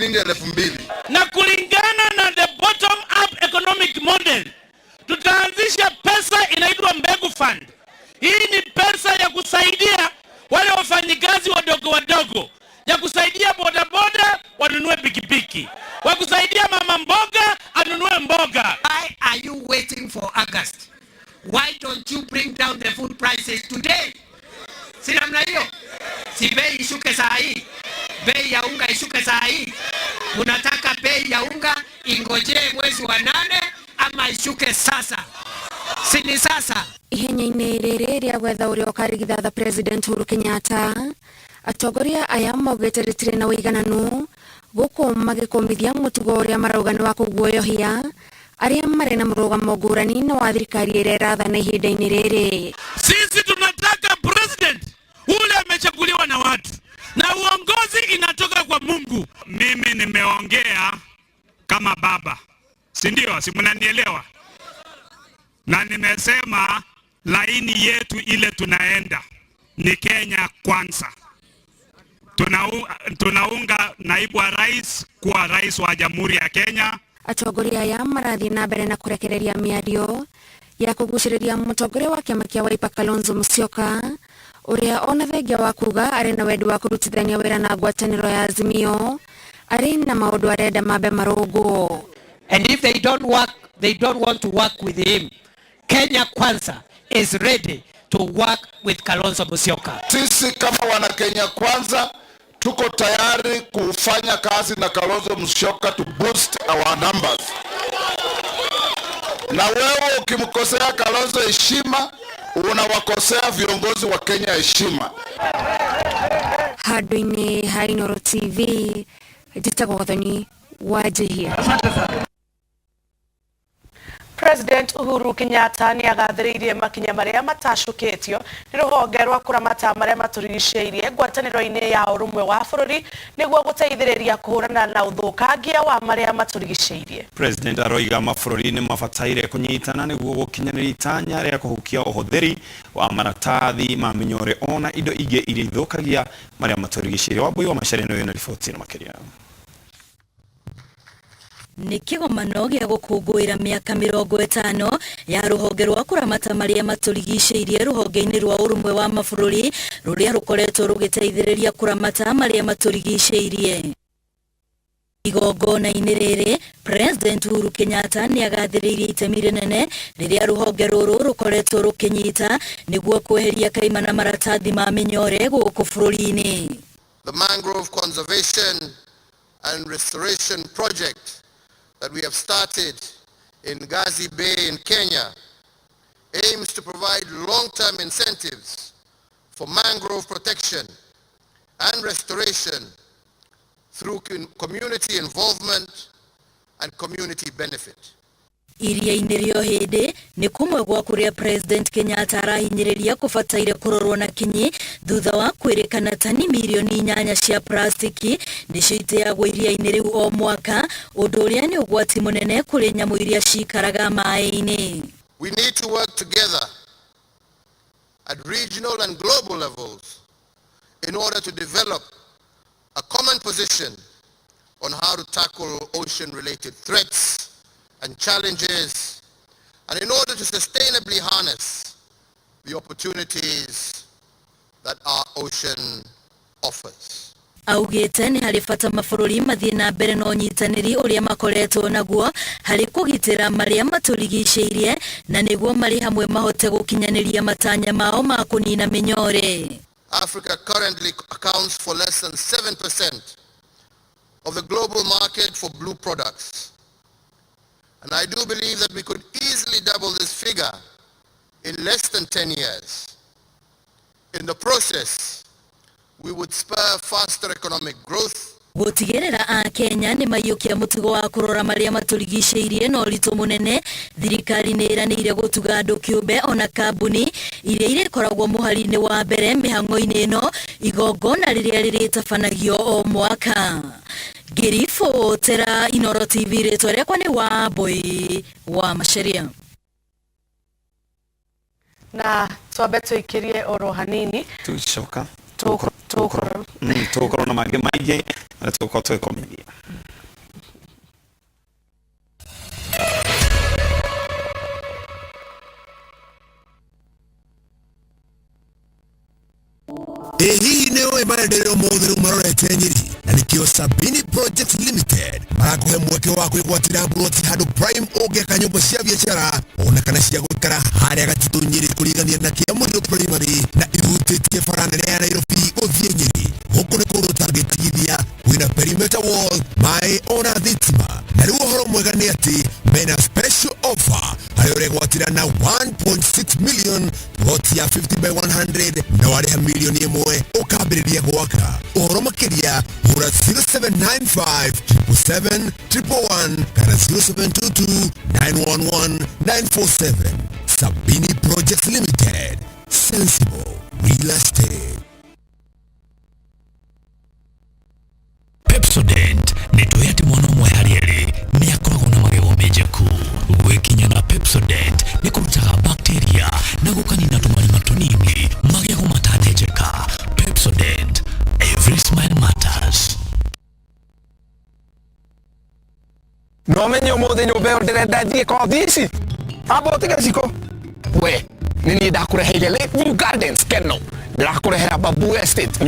Shilingi 2,000. Na kulingana na the bottom up economic model, tutaanzisha pesa inaitwa Mbegu Fund. Hii ni pesa ya kusaidia wale wafanyikazi wadogo wadogo, ya kusaidia bodaboda wanunue pikipiki, wa kusaidia mama mboga anunue mboga. Why are you waiting for August? Why don't you bring down the food prices today? Si namna hiyo? Si bei ishuke saa hii? Bei ya unga ishuke saa hii? Unataka bei ya unga ingojee mwezi wa nane ama ishuke sasa? Si ni sasa? Ihenya-inĩ rĩrĩ rĩa gwetha ũrĩa ũkarigithatha President Uhuru Kenyatta, atongoria aya maugĩte rĩtirĩ na ũigananu gũkũ magĩkũmithia mũtugo ũrĩa marauga nĩ wa kũguoyohia arĩa marĩ na mũrũgamo ngũrani na wa thirikari ĩrĩa ĩrathana ihinda-inĩ rĩrĩ. Sisi tunataka president ule amechaguliwa na watu na uongozi inatoka kwa Mungu. Mimi nimeongea kama baba, si ndio? Si mnanielewa? Na nimesema laini yetu ile tunaenda ni Kenya Kwanza. Tunaunga naibu wa rais kuwa rais wa Jamhuri ya Kenya. Atongoria aya marathiĩ na mbere na kũrekereria mĩario ya kũgucĩrĩria mũtongoria wa kĩama kĩa Wiper Kalonzo Musyoka, ũrĩa ona thengia wa kuga arĩ na wendi wa kũrutithania wĩra na ngwatanĩro ya Azimio, arĩ na maũndũ arenda mambe marũngwo. And if they don't work, they don't want to work with him, Kenya Kwanza is ready to work with Kalonzo Musyoka. Sisi kama wana Kenya Kwanza tuko tayari kufanya kazi na Kalonzo Musyoka to boost our numbers. Na wewe ukimkosea Kalonzo heshima, unawakosea viongozi wa Kenya heshima. Handũ-inĩ ha Inooro TV, njĩtagwo Gathoni wa Njihia. President Uhuru Kenyatta nĩ agathĩrĩirie makinya marĩa matacũkĩtio nĩ rũhonge rwa kũramata marĩa matũrigicĩirie ngwatanĩro-inĩ ya ũrũmwe wa bũrũri nĩguo gũteithĩrĩria kũhũrana na ũthũkangia wa marĩa matũrigicĩirie. President aroiga mabũrũri nĩ mabataire kũnyitana nĩguo gũkinyanĩria itanya rĩa kũhukia ũhũthĩri wa maratathi ma mĩnyore ona indo ingĩ iria ithũkagia marĩa matũrigicĩirie. Wambui wa Macharia nĩwe na riboti ĩno makĩria. Nĩ kĩgomano gĩa gũkũngũĩra mĩaka 50 ya rũhonge rwa kũramata marĩa matũrigicĩirie rũhonge-inĩ rwa ũrũmwe wa mabũrũri rũrĩa rũkoretwo rũgĩteithĩrĩria kũramata marĩa matũrigicĩirie. Igongona-inĩ rĩrĩ, President Uhuru Kenyatta nĩ agathĩrĩirie itemi rĩnene rĩrĩa rũhonge rũrũ rũkoretwo rũkĩnyita nĩguo kweheria kaimana maratathi ma mĩnyore gũkũ bũrũri-inĩ. The Mangrove Conservation and Restoration Project that we have started in Gazi Bay in Kenya aims to provide long-term incentives for mangrove protection and restoration through community involvement and community benefit. Iria-inĩ rĩo hĩndĩ nĩ kũmwe gwa kũrĩa President Kenyatta arahinyĩrĩria kũbataire kũrorwo na kinyi thutha wa kwĩrĩkana tani mirioni 8 cia plastiki nĩcio iteagwo iria-inĩ rĩu o mwaka, ũndũ ũrĩa nĩ ũgwati mũnene kũrĩ nyamũ iria cikaraga maĩ-inĩ. We need to work together at regional and global levels in order to develop a common position on how to tackle ocean-related threats and challenges, and in order to sustainably harness the opportunities that our ocean offers. Augĩte nĩ harĩ bata mabũrũri mathiĩ na mbere na ũnyitanĩri ũrĩa makoretwo naguo harĩ kũgitĩra marĩa matũrigicĩirie na nĩguo marĩ hamwe mahote gũkinyanĩria matanya mao ma kũnina mĩnyore. Africa currently accounts for less than 7% of the global market for blue products. And I do believe that we could easily double this figure in less than 10 years. In the process, we would spur faster economic growth. Gũtigĩrĩra a Kenya nĩ maiyũkia mũtugo wa kũrora marĩa matũrigicĩirie na ũritũ mũnene, thirikari nĩ ĩranĩire gũtuga andũ kĩũmbe ona kambuni iria irĩkoragwo mũhari-inĩ wa mbere mĩhang'o-inĩ ĩno, igongona rĩrĩa rĩrĩtabanagio o mwaka. Ngĩribotera Inooro TV, rĩtwa rĩakwa nĩ Wambui wa Macharia. Na twambe tũikĩrie oro hanini. Tucoka tũkorwo tũgũkorwo na mangĩ maingĩ na tũgũkorwo tũgĩkomithia. Sabini Projects Limited marakũhe mweke wa kwĩgwatĩra mburoti handũ prime ũngĩaka nyũmba cia biacara ona kana cia gũikara harĩa Gatitũ Nyĩrĩ kũrigania na Kĩamũrĩro Primary na ihutĩtie bara nene ya Nairobi gũthiĩ Nyĩrĩ. Gũkũ nĩ kũndũ ũtangĩtigithia, kwĩna perimeter wall, maĩ ona thitima. Na rĩu ũhoro mwega nĩ atĩ mena special offer harĩa ũregwatĩra na 1.6 million plot ya 50 by 100 na warĩha milioni 1 ũkambĩrĩria gwaka. Ũhoro makĩria hũra 0795 777 111 kana 0722 911 947. Sabini Projects Limited, sensible real estate. Pepsodent nĩ tũĩ atĩ mwana ũmwe harĩ erĩ nĩ akoragwo na magego menjeku. Gwĩkinya na Pepsodent nĩ kũrutaga bacteria na gũkanina tũmarima tũnini magego matanenjeka. Pepsodent, every smile matters. No menye umuthi nyumba ĩyo ndĩrenda thiĩ kothi ici amba ũtige ciko we nĩ niĩ ndakũreheire Lakeview Gardens Keno, ndĩrakũrehera Babu Estate.